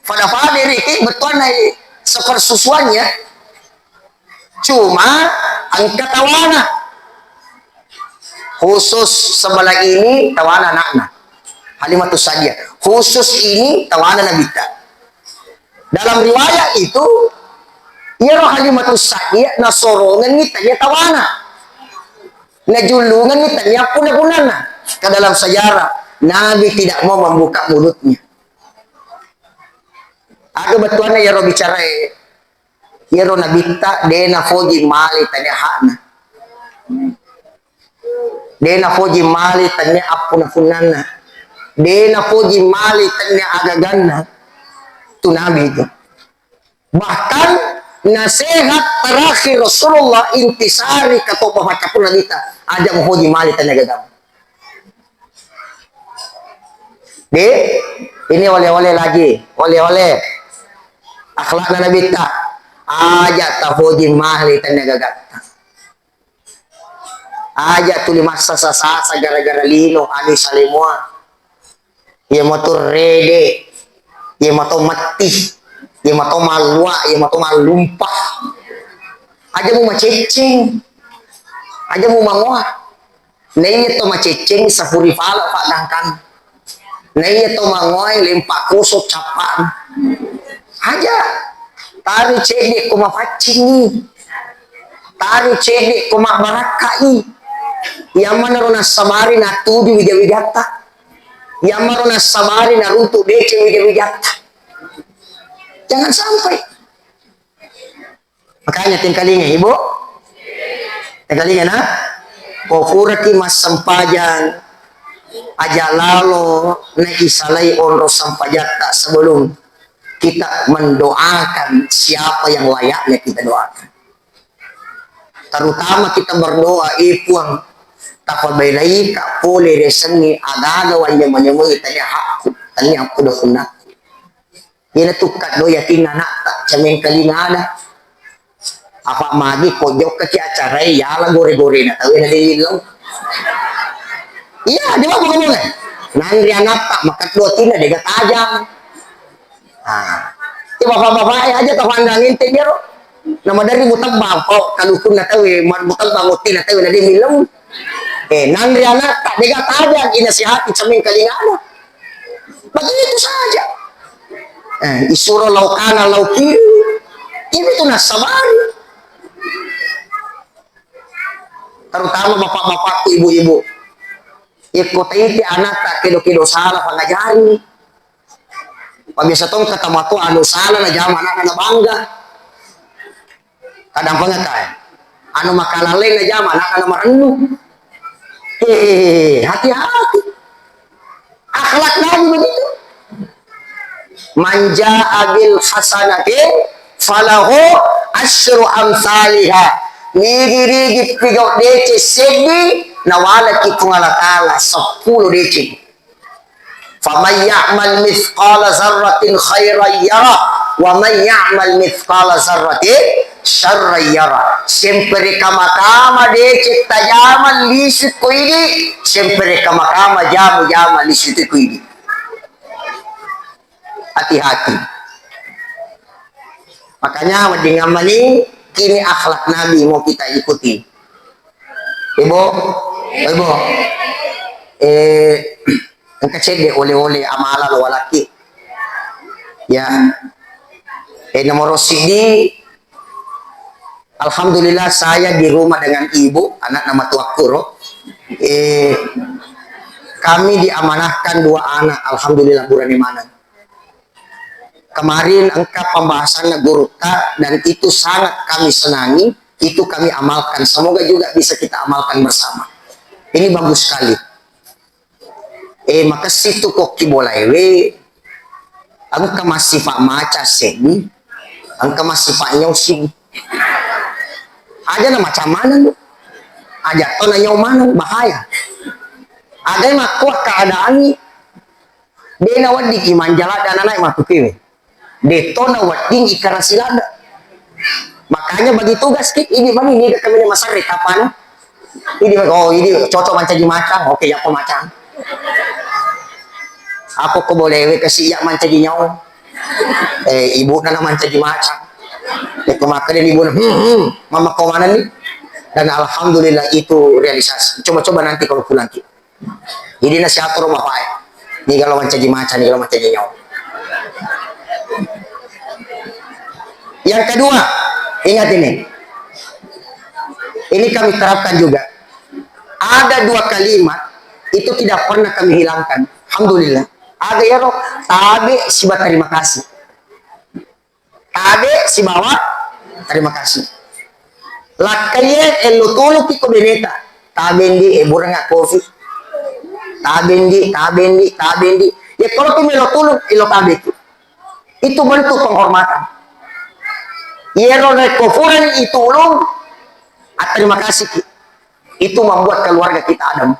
fada-fada riki bettuanna, eh, sepersusuannya. Cuma engka tawana. Khusus sebelah ini tawana anakna. Halimatus Sa'diyah. Khusus ini tawana Nabitta. Dalam riwayat itu, iyaro Halimatus Sa'diyah nasorongenni tania tawana. Najullungenni tania punna-punnanna. Ke dalam sejarah, Nabi tidak mau membuka mulutnya. Aga bettuanna iyaro bicarae? Iyaro Nabitta de nafoji male tania hakna. De nafoji male tania appuna-punnanna. De nafoji male tania agaganna. Tu Nabi itu. Bahkan nasihat terakhir Rasulullah intisari katopa faccappu Nabitta, aja mufoji male tania agagamu. De, ini oleh-oleh lagi, oleh-oleh. Akhlakna Nabitta, aja tafoji male tania agagatta. Aja tuli massasa-sasa gara-gara lino, anu salemoa. Iya matu rede, iya matu metti, iya matu mallua, iya matu mallumpa. Aja mu macecceng, aja mu mangoa. Naiya to macecceng sapuri pala paggangkang. Naiya to mangoai lempa koso cappa'na. Aja. Tari cedde ko mapaccingi. Taro cedde ko mabbarakkai. Iya manaro nassabari natuju wija-wijatta. Iya manaro nassabari narutu deceng wija-wijatta. Jangan sampai. Makanya tengkalinga, Ibu. Tengkalinga, nah. Ko puraki massempajang, aja lalo naisalai onro sempajatta sebelum kita mendoakan siapa yang layaknya kita doakan. Terutama kita berdoa, "Eh, Puang, tapabelaika pole riasengnge agaga wanyameng-nyamengngi, tania hakku, tania hakku dokunnakku." Iyana tukka do yakinna anatta, camengkalingana. Apa magi ko jokkaki acara e, yala gore-gorena tau na de' millau. Iya, de' mabbuka-buka. Nanre anatta, makeddo atinna, de' gatajang. Ah. Iya, bapak-bapak e aja tau handang enteng iyaro. Namaderri mutebbang, oh, kalukunna tau e, ma-, mutebbang ottina tau e, na de' millau. Eh, nanre anatta, de' gatajang, inasihati camengkalingana. Begitu saja. Eh, isuro laukana laukiri. Ini tuh nasabari. Terutama bapak-bapakku, ibu-ibu. Iyakko taiti anatta kedo-kedo sala, pangajari. Pabiasa tong kata mato anu sala najama anakna nabangga. Kadang pengakal. Anu makalalle najama anakna marennu. Eh, hati-hati. Akhlak Nabi begitu. "Man jaa bil hasanati falahu asyru amsaliha." Rigi-rigi pigau deceng seddi, nawalaki Puang Allah Taala seppulo deceng. "Faman ya'mal mithqala dzarratin khairan yarah, wa man ya'mal mithqala dzarratin syarran yarah." Sempere kama-kama deceng tajama lisu ko idi, sempere kama-kama jamu-jama lisu ko idi. Hati-hati. Makanya, wedding ammani, kini akhlak Nabi mau kita ikuti. Ibu, Ibu, eh, engka cedde oleh-oleh amala lo walaki. Ya. Eh, nomor sidi, alhamdulillah saya di rumah dengan ibu, anakna matuakku ro. Eh, kami diamanahkan dua anak, alhamdulillah burane maneng. Kemarin engka pembahasannya gurutta dan itu sangat kami senangi, itu kami amalkan. Semoga juga bisa kita amalkan bersama. Ini bagus sekali. Eh, makessing tu kokki bolaewe, engka massifa maca seddi, engka massifa nyau seddi. Aja na maca maneng, aja to na nyau maneng, bahaya. Agai makkuwa keadaanni, de' nawedding imang jala dan anak matukewe. De'to nawedding ikarasi ladde. Makanya bagi tugas ki, idi mani niga kami masarre kapana. Idi, oh, idi cocok mancaji macang, oke, yakko macang. Apa ko bolewe kasi iya mancaji nyau. Eh, ibuna na mancaji macang. Eh, ko makkeda ibuna, hmm, hmm, mama ko mana ni? Dan alhamdulillah itu realisasi. Coba-coba nanti kalau pulang ki. Jadi nasihatoro bapak e. Niga lo mancaji maca, niga lo mancaji nyau. Yang kedua, ingat ini. Ini kami terapkan juga. Ada dua kalimat itu tidak pernah kami hilangkan. Alhamdulillah. Aga iyaro, tabe siba terima kasih. Tabe sibawa terima kasih. Lakkaie ello tuluki ko beneta. Tabe ndi, e, burengnga kofi. Tabe ndi, tabe ndi, tabe ndi. Ye koloki melo tulung, elo tabeki. Itu bentuk penghormatan. Yero rekko furani itulung, terima kasih ki. Itu membuat keluarga kita adem.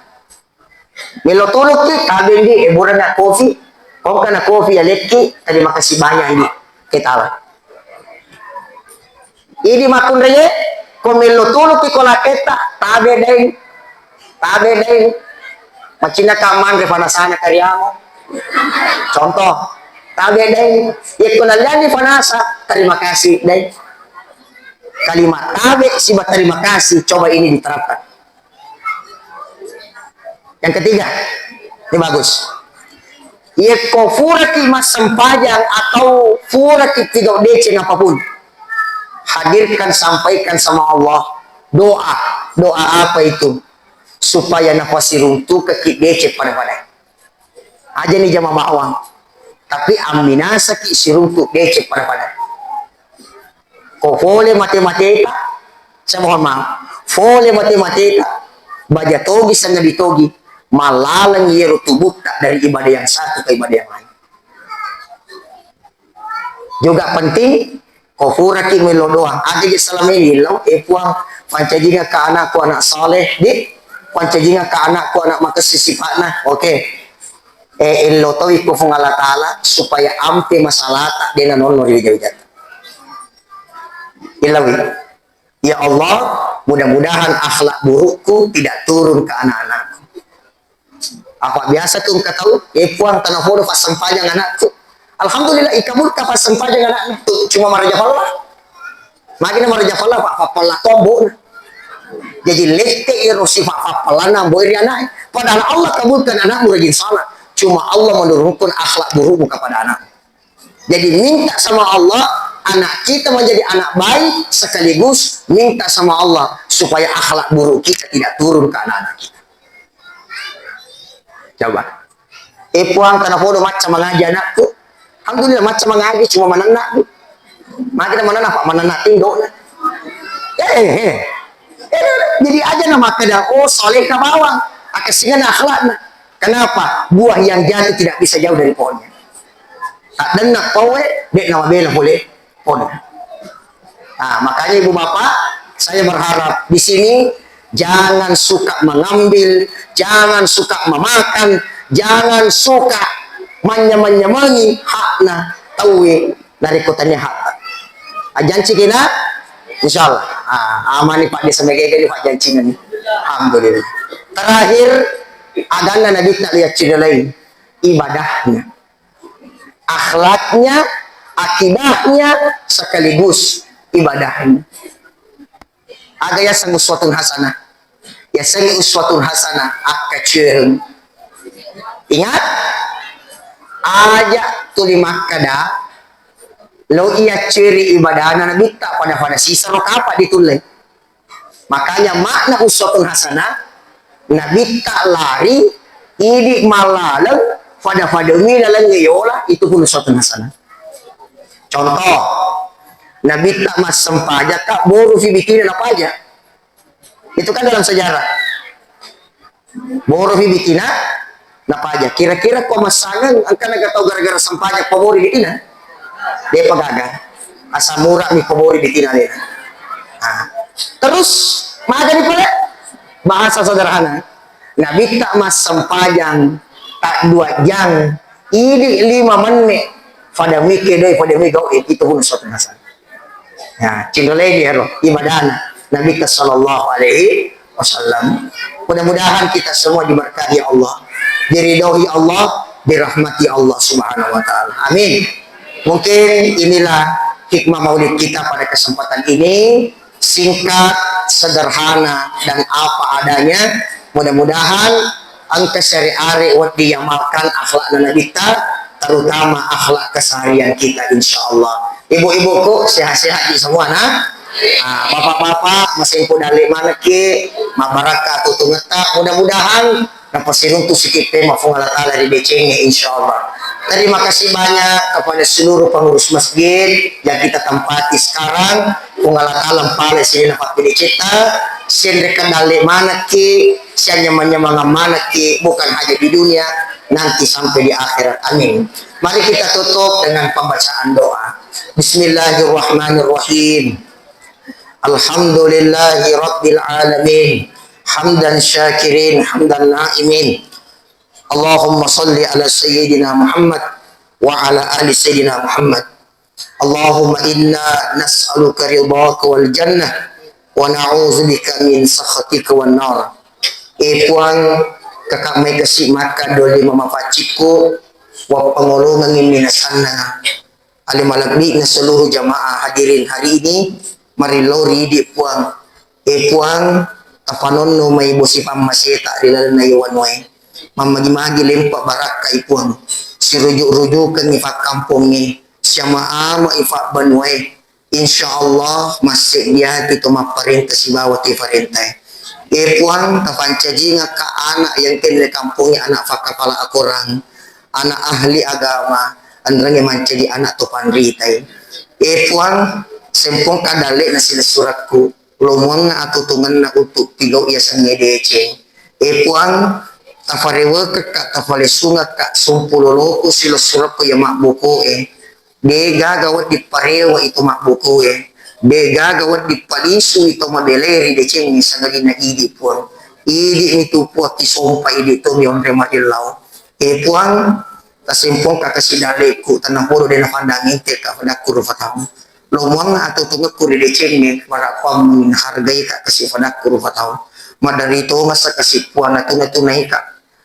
Melo tulukki, tabe ndi, e, burengnga kofi, kongkana kofi yalekki, terima kasih banyak ndi, ketala. Idi makkunraie, ko melo tulukki ko laketta, tabe daeng, tabe daeng, macinna ka manre panasana kariamo. Contoh, tabe daeng, yekko nallianni panasa, terima kasih daeng. Kalimat tabe siba terima kasih, coba ini diterapkan. Yang ketiga, ini bagus. Yekko furaki massempajang atau furaki tigau deceng apapun, hadirkan, sampaikan sama Allah. Doa, doa apa itu? Supaya napasiruntukaki deceng pada-pada. Ajani jama bawang, tapi amminasaki siruntu deceng pada-pada. Ko fole mate-mateta, saya mohon maaf, fole mate-mateta, baja togi, sangadi togi, malaleng yero tubutta dari ibadah yang satu ke ibadah yang lain. Juga penting, ko furaki melo doang. Aja je selama ini lo, eh Puang, pancajinga ka anakku anak saleh, di pancajinga ka anakku anak makasih sifatna. Oke. Eh, ello tawi ko Puang Allah Ta'ala supaya ampe masalahta dena nonno ri wija-wija. Illawi. Ya Allah, mudah-mudahan akhlak burukku tidak turun ke anak-anakku. Apa biasa tu engka tau, eh Puang, tanafodo passempajang anakku. Alhamdulillah, ikabulka passempajang anakna tu, cuma maraja falla. Makina maraja falla, Pak, falla tombo. Jadi lette ero sifat falla nambo iri anak. Padahal Allah kabulkan anakmu rajin salat. Cuma Allah menurunkan akhlak burukmu kepada anak. Jadi minta sama Allah anak kita menjadi anak baik, sekaligus minta sama Allah supaya akhlak buruk kita tidak turun ke anak-anak kita. Coba. Eh Puang, tanafodo macca mangaji anakku. Alhamdulillah macca mangaji, cuma manenna, Bu. Makina manenna, Pak, manenna tindokna. Eh, eh, eh. Eh, jadi aja na makkeda, oh, solehna bawang, akessingenna akhlakna. Kenapa? Buah yang jatuh tidak bisa jauh dari pohonnya. Taddenna pawe, dek nawabela pole ponna. Nah, makanya ibu bapak, saya berharap di sini jangan suka mengambil, jangan suka memakan, jangan suka manyameng-nyamengi hakna tauwe narekko tania hakta. Ajanci kena, insyaallah. Ah, amani Pak Desa Megega ni Pak jancina ni. Alhamdulillah. Terakhir, aganna Nabi tak lihat cina lain, ibadahnya. Akhlaknya, akidahnya, sekaligus ibadahnya. Aga yaseng uswatun hasanah. Yaseng uswatun hasanah, akka cuereng. Ingat, aja tuli makkada, lo iya cueri ibadahna nabitta pada-pada sisaro kapa ditulle. Makanya makna uswatun hasanah, nabitta lari, idi mallaleng, fada-fada mi laleng yola, itu pun uswatun hasanah. Contoh, nabitta massempajang, Kak, boru fi bitina napaja. Itu kan dalam sejarah. Boro fi bitina napaja. Kira-kira ko massangeng engka naga tau gara-gara sempajang pabori bitina? Depa gaga. Asa mura mi pabori bitina de. Nah, terus magani pale? Bahasa sederhana. Nabitta massempajang tak dua jang, idi lima menne, fada mike doi, fada mi gau, itu pun suatu masalah. Ya, cinrolai di ero ibadahna Nabi sallallahu alaihi wasallam. Mudah-mudahan kita semua diberkahi Allah, diridhoi Allah, dirahmati Allah Subhanahu wa Ta'ala. Amin. Mungkin inilah hikmah maulid kita pada kesempatan ini, singkat, sederhana, dan apa adanya. Mudah-mudahan engka siare-are wedding iamalkan akhlakna Nabitta, terutama akhlak keseharian kita, insya Allah. Ibu-ibuku, sehat-sehat di semua, nah. Ah, bapak-bapak, masih dalle manekki, mabarakka tutungetta, mudah-mudahan napasiruntu sikit pema Puang Allah Ta'ala ri decengnge, insya Allah. Terima kasih banyak kepada seluruh pengurus masjid yang kita tempati sekarang. Puang Allah Ta'ala mpale sininna pappedecetta, senrekeng dalle manekki, sianyamang-nyamangang manekki, bukan hanya di dunia, nanti sampai di akhirat. Amin. Mari kita tutup dengan pembacaan doa. Bismillahirrahmanirrahim. Alhamdulillahi rabbil alamin. Hamdan syakirin, hamdan naimin. Allahumma salli ala sayyidina Muhammad wa ala ali sayyidina Muhammad. Allahumma inna nas'aluka ridhaka wal jannah wa na'udzubika min sakhatika wan nar. E Puang, kakak mai kasi maka doli mamapaccikku, wappangolongengi minasanna. Ale malebbi'na seluruh jamaah hadirin hari ini, marillau ri idi Puang. E Puang, tapanonno mai bosi pammaseta ri lalenna yawanuae. Mammagi-magi lempa barakkai Puang. Sirujuk-rujukengngi fakkampongnge, siama-amai fabbanuae. Insya Allah, masseddiati to mapparenta sibawa to iparentae. E Puang, tapancajingekka anak yang kenne kampongnge, anak fakkapala akorang, anak ahli agama, enrengnge mancaji anak to panritai. E Puang, sempongka dalle'na silessurekku, lomuanna atutungenna untuk pilo yasengnge deceng. E Puang, tafarewekekka, tafalessungekka sumpu loloku silessurekku iya mabbokoe. De gaga wedding parewa itu mabbokoe. De gaga wedding palisu itu mabelai ri decengnge, sangadinna idi Puang. Idi mitu Puang kisompa, idi to mionre marillau. E Puang, tasempongka kasi dalle'ku, tennapodo de nafandang intekka fadakku rufa tau. Lomuanna atutungekku ri decengnge, marakuammi nahargaika kasi fadakku rufa tau. Maderri tongasa kasi Puang, natuna-tunaika,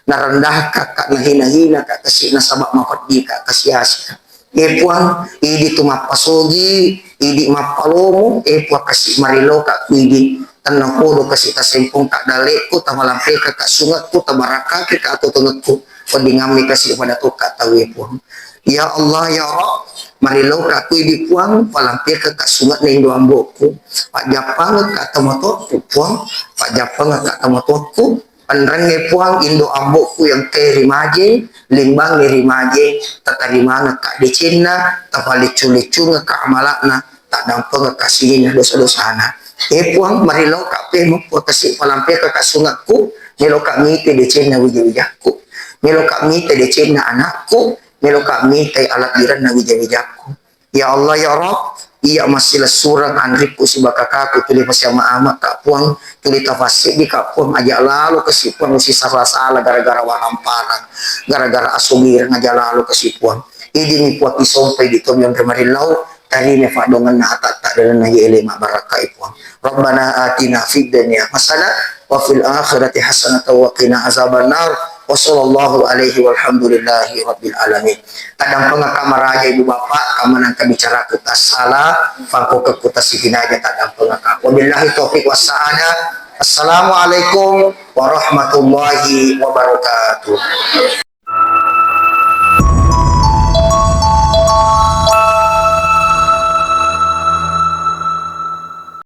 narendahkakka, nahina-hinaka kasi nasaba mapeddika, kasi-asika. E Puang, idi tu mappasogi, idi mappalomo, e Puang, kasi mariloka ku idi. Tennapodo kasi tasempongka dalle'ku, tamalampekaka sungekku, tabarakkakeka atutungekku. Weddingammi kasi pada tokka tau, e Puang. Ya Allah, ya Rabb, mariloka ku idi Puang, palampekaka sunge'na indo ambo'ku. Pajjappangekka tomatoakku Puang, pajjappangekka tomatoakku. Enrengnge Puang, indo ambo'ku yang ke ri Majeng, limbangnge ri Majeng, tatarimangekka decenna, tapaleccu-leccungekka amala'na, taddampengekka sininna dosa-dosana. E Puang, mariloka pemeng Puang kasi palampekaka sungekku, meloka mite decenna wija-wijakku, meloka mite decenna anakku, meloka mite alabbirenna wija-wijakku. Ya Allah, ya Rabb, iya massilessureng anrikku sibawa kakaku, tuli pasiama-amaka Puang, tuli tafasseddika Puang, aja lalo kasi Puang usisala-sala gara-gara waramparang, gara-gara asogireng, aja lalo kasi Puang. Idini Puang isompai di tommi onre marillau, tarima faddongenna atatta dalenna ye ele mabbarakkai Puang. Rabbana atina fid dunya hasanah wa fil akhirati hasanatan wa qina azabannar. Wa sallallahu alaihi walhamdulillahi rabbil alamin. Taddampengekka maraja ibu bapak, kamanangka bicaraku tassala, fangkokekku tasipinaja taddampengekka. Wabillahi taufiq wassa'adah. Assalamualaikum warahmatullahi wabarakatuh.